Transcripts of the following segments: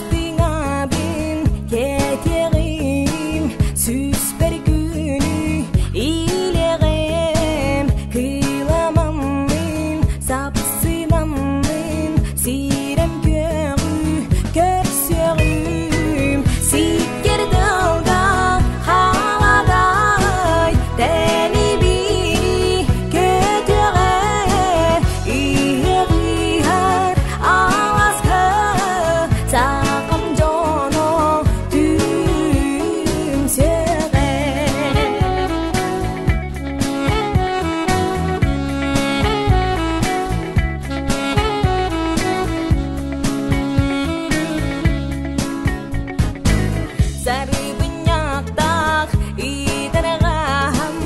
Бастыҥабын кэтиэҕим, сүүспэр күнү илэҕим, кыламаммын, сапсынаммын, сирэм күөҕү көрсүөҕүм, сиккэр тылга халадай, тэнибири көтүөҕэ, иһэҕиһэр аласка сахам дьоно түмсүөҕэ. Сарыбынньахтаах иитэрҕаһым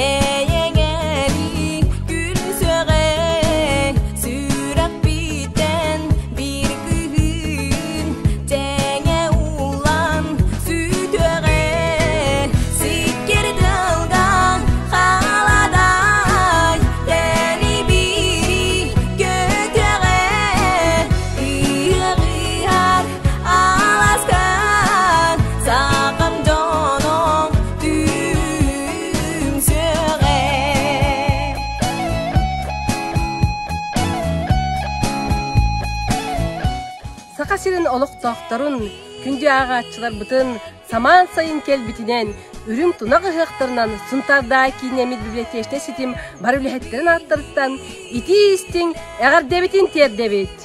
эйэҥэли күлсүөҕэ сүрэхпиттэн биир күһүн тэҥэ уулан сүтүөҕэ сиккир тылга халадай тэнибири көтүөҕэ ыаҕыһар аласкар сахам дьоно түмсүөҕэ. Саха сирин олохтоохторун, күндү ааҕааччыларбытын самаан сайын кэлбитинэн, үрүҥ тунах ыһыахтарынан Сунтаардааҕы киинэммит библиотечнай ситим бары үлэһиттэрин ааттарыттан итии-истиҥ эҕэрдэбитин тиэрдэбит!